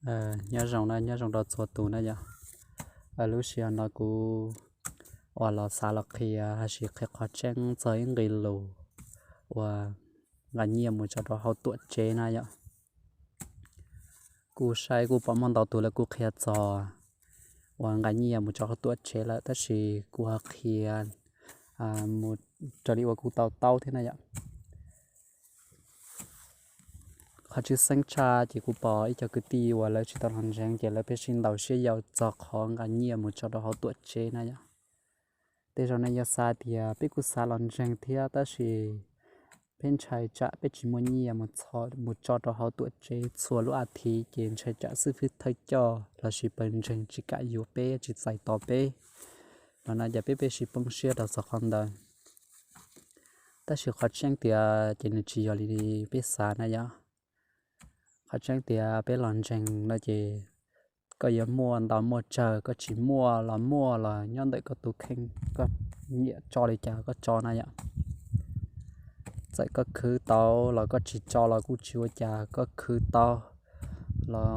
Nyob zoo na, nyob zoo rau txhua tus na yom. Lub sij hawm no kuv uas los xav los qhia, hais tias qhia qhov tseeb txog ib nqe lus uas nqa nyiaj mus tso rau hauv tuam tsev na yom. Kuv saib kuj pom muaj ntau tus lawv kuj qhia txog uas nqa nyiaj mus tso hauv tuam tsev lawm, tab sis kuv ho qhia mus raws li uas kuv tau taub thiab na yom. Qhov tshwj xeeb tshaj ces kuv pom ib co kwv tij uas lawv tsis tau los ntseeg ces lawv pheej sib ntaus siab yau txog qhov nqa nyiaj mus tso rau hauv tuam tsev na yom. Tej zaum nej yuav xav tias peb kuj xav los ntseeg thiab, tab sis peb ntshai tsam peb tsis muaj nyiaj mus tso rau hauv tuam tsev txhua lub as thiv, ces ntshai tsam xib fwb thawj coj lossis pawg ntseeg tsis kam yuav peb, tsis txais tos peb no na, ces peb pheej sib poob siab rau txog qhov ntawd. Tab sis qhov tseeb tias ces nws tsis yog li peb xav na yom. Qhov tseeb tias peb los ntseeg no ces koj yuav muaj ntau muaj tsawg, koj tsis muaj los muaj los nyob ntawm koj tus kheej, koj nyiam tso li cas koj tso na yom. Txawm koj khwv tau los koj tsis tso los kuj tsis ua cas, koj khwv tau los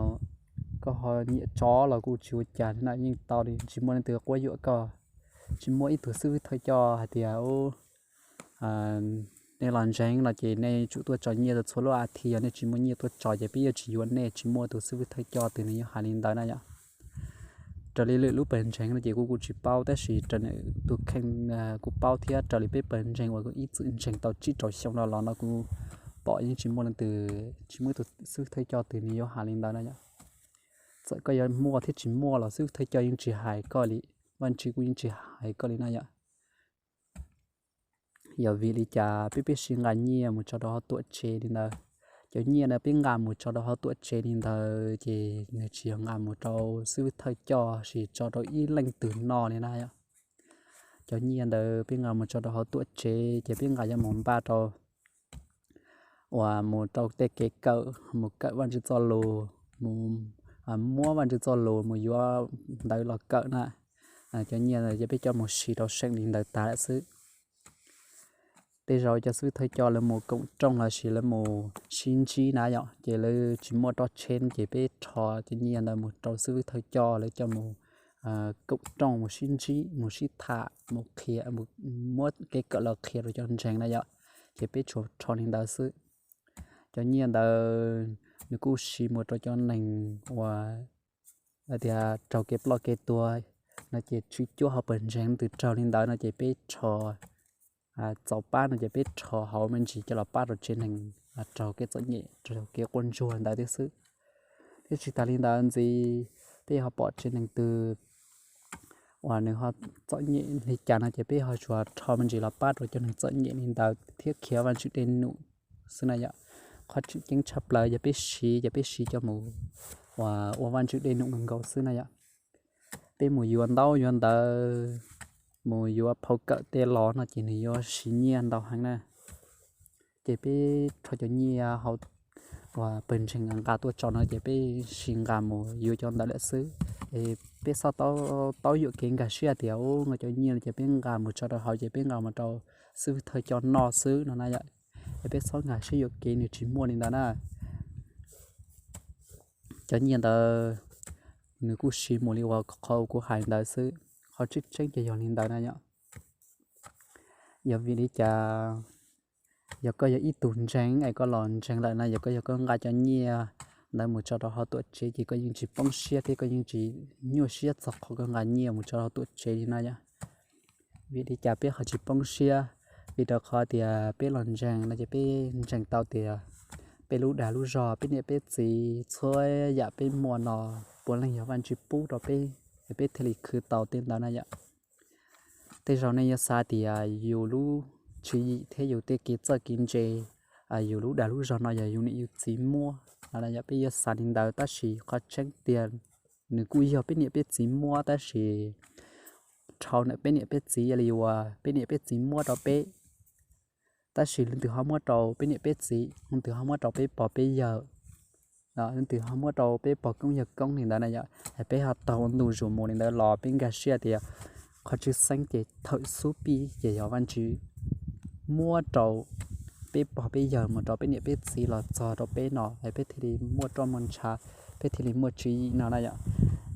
koj ho nyiam tso los kuj tsis ua cas na, yeej tau li, tsis muaj leej twg quab yuam koj. Tsis muaj ib tug xib fwb thawj coj hais tias nej los ntseeg no ces nej tsum tuaj tso nyiaj txhua lub as thiv, yog nej tsis muaj nyiaj tuaj tso ces peb yuav tsis yuav nej, tsis muaj tus xib fwb thawj coj twg nws yuav hais li ntawd na yom. Raws li lwm lub pawg ntseeg no ces kuv kuj tsis paub, tab sis raws nws tus kheej kuv paub thiab raws li peb pawg ntseeg uas ib txwm ntseeg tau tsib rau xyoo no los no kuv pom yeej tsis muaj leej twg, tsis muaj ib tus xib fwb thawj coj twg nws yuav hais li ntawd na yom. Txawm koj yuav muaj thiab tsis muaj los xib fwb thawj coj yeej tsis hais koj li, Vajtswv kuj yeej tsis hais koj li na yom. Yog vim li cas peb pheej sib nqa nyiaj mus tso rau hauv tuam tsev li ntawd? Cov nyiaj ntawd peb nqa mus tso rau hauv tuam tsev li ntawd ces nws tsis yog nqa mus rau xib fwb thawj coj, tsis tso rau ib leej twg noj li na yom. Cov nyiaj ntawd peb nqa mus tso rau hauv tuam tsev ces peb nqa yuav mus npaj rau uas mus rau tej kev kawm, mus kawm Vajtswv txoj lus, mus muab Vajtswv txoj lus mus yuav ntawv los kawm na. Cov nyiaj ntawd ces peb coj mus siv rau seem li ntawd tas lawm xwb. Tej zaum cov xib fwb thawj coj lawv mus koom rooj lossis lawv mus sib ntsib na yom, ces lawv tsis muaj roj tsheb ces peb rho cov nyiaj ntawd mus rau xib fwb thawj coj, lawv coj mus koom rooj, mus sib ntsib, mus sib tham, mus qhia, muab kev kawm los qhia rau cov ntseeg na yom, ces peb tsuas rho li ntawd xwb. Cov nyiaj ntawd nws kuj siv mus rau cov neeg uas tias raug kev ploj kev tuag no ces tswv cuab hauv pawg ntseeg leej twg raug li ntawd no ces peb rho txaus pab no ces peb rho hauv me ntsis coj los pab rau tsev neeg raug kev txom nyem, raug kev quaj ntsuag ntawd thiab xwb. Thiab tsis tas li ntawd ntxiv, peb ho pom tsev neeg twg uas nws ho txom nyem li cas no ces peb ho tsuas rho me ntsis los pab rau cov neeg txom nyem li ntawd thiab khiav Vajtswv dej num xwb na yom. Qhov tseem ceeb tshaj plaws yog peb siv, yog peb siv coj mus ua Vajtswv dej num nkaus xwb na yom. Peb mus yuav ntaub yuav ntawv, mus yuav phau kawm tej los no ces nws yuav siv nyiaj ntau heev na. Ces peb rho cov nyiaj hauv uas pawg ntseeg nqa tuaj tso no ces peb sis nqa mus yuav cov ntawd lawm xwb. Es peb txhob taub yuam kev nkag siab tias u, nqa cov nyiaj no ces peb nqa mus tso rau hauv ces peb nqa mus rau xib fwb thawj coj noj xwb no na yom. Es peb txhob nkag siab yuam kev, nws tsis muaj li ntawd na. Cov nyiaj ntawd nws kuj siv mus li uas qhov kuv hais ntawd xwb, qhov tseeb tseeb ces yog li ntawd na yom. Yog vim li cas yog koj yog ib tug ntseeg es koj los ntseeg lawm na, yog koj, yog koj nqa cov nyiaj ntawd mus tso rau hauv tuam tsev ces koj yeej tsis poob siab thiab koj yeej tsis nyuaj siab txog qhov koj nqa nyiaj mus tso rau hauv tuam tsev li na yom. Vim li cas peb ho tsis poob siab? Vim rau qhov tias peb los ntseeg no ces peb ntseeg tau tias peb lub dag lub zog, peb niam peb txiv, txhua yam peb muaj no puav leej yog Vajtswv pub rau peb, es peb thiaj li khwv tau tej ntawd na yom. Tej zaum nej yuav xav tias yus lub tswv yim thiab yus tej kev txawj kev ntse, yus lub dag lub zog no yog yus niam yus txiv muab no na yom, peb yuav xav li ntawd, tab sis qhov tseeb tiag nws kuj yog peb niam peb txiv muab, tab sis dhau ntawm peb niam peb txiv li uas peb niam peb txiv muab rau peb, tab sis leej twg ho muab rau peb niam peb txiv, leej twg ho muab rau peb pog peb yawg, leej twg ho muab rau peb pog koob yawg koob li ntawd na yom. Peb ho taug ntu zus mus li ntawd los peb nkag siab tias qhov tshwj xeeb ces thawm xub pib ces yog Vajtswv muab rau peb pog peb yawg mus rau peb niam peb txiv los txog rau peb no es peb thiaj li muaj roj muaj ntsha, peb thiaj li muaj tswv yim no na yom.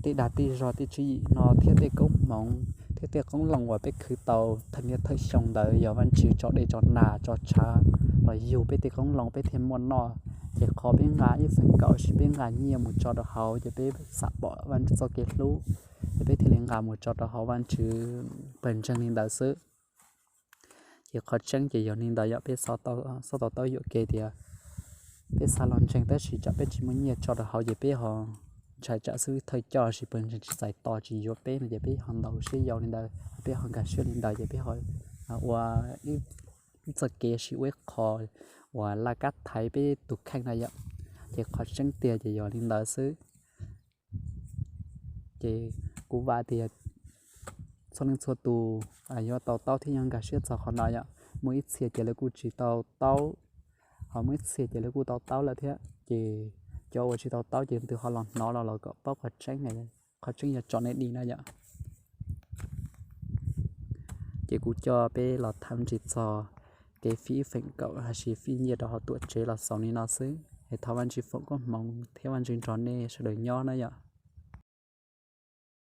Tej dag tej zog tej tswv yim no thiab tej koob hmoov thiab tej qoob loo uas peb khwv tau thawm niaj thawm xyoo ntawd yog Vajtswv tso dej tso nas tso tshav los yug peb tej qoob loo peb thiaj muaj noj. Ces qhov peb nqa ib feem kaum sis peb nqa nyiaj mus tso rau hauv ces peb xam pom Vajtswv txoj kev hlub, ces peb thiaj li nqa mus tso rau hauv Vajtswv pawg ntseeg li ntawd xwb. Ces qhov tseeb ces yog li ntawd yom, peb xob tau taub yuam kev tias peb xav los ntseeg tab sis tsam peb tsis muaj nyiaj tso rau hauv ces peb ho ntshai tsam xib hwb thawj coj sis pawg ntseeg tsis txais tos tsis yuav peb no ces peb ho ntaus siab yau li ntawd, peb ho nkag siab li ntawd ces peb ho ua ib txoj kev sis ua ib qho uas laj kab thaiv peb tus kheej na yom. Ces qhov tseeb tiag ces yog li ntawd xwb. Ces kuv vam tias txhua leej txhua tus yuav tau taub thiab yuav nkag siab txog qhov no yom. Muaj ib txhia ces lawv kuj tsis tau taub, ho muaj ib txhia ces lawv kuj tau taub lawm thiab. Ces cov uas tsis tau taub ces leej twg ho los hnov los los kom paub qhov tseeb, qhov tseeb yuav tso nej dim na yom. Ces kuv coj peb los tham ntsis txog kev fij ib feem kaum lossis fij nyiaj rau hauv tuam tsev los xaus li no xwb es thov Vajtswv foom koob hmoov thiab Vajtswv nrog nej sawv daws nyob na yom.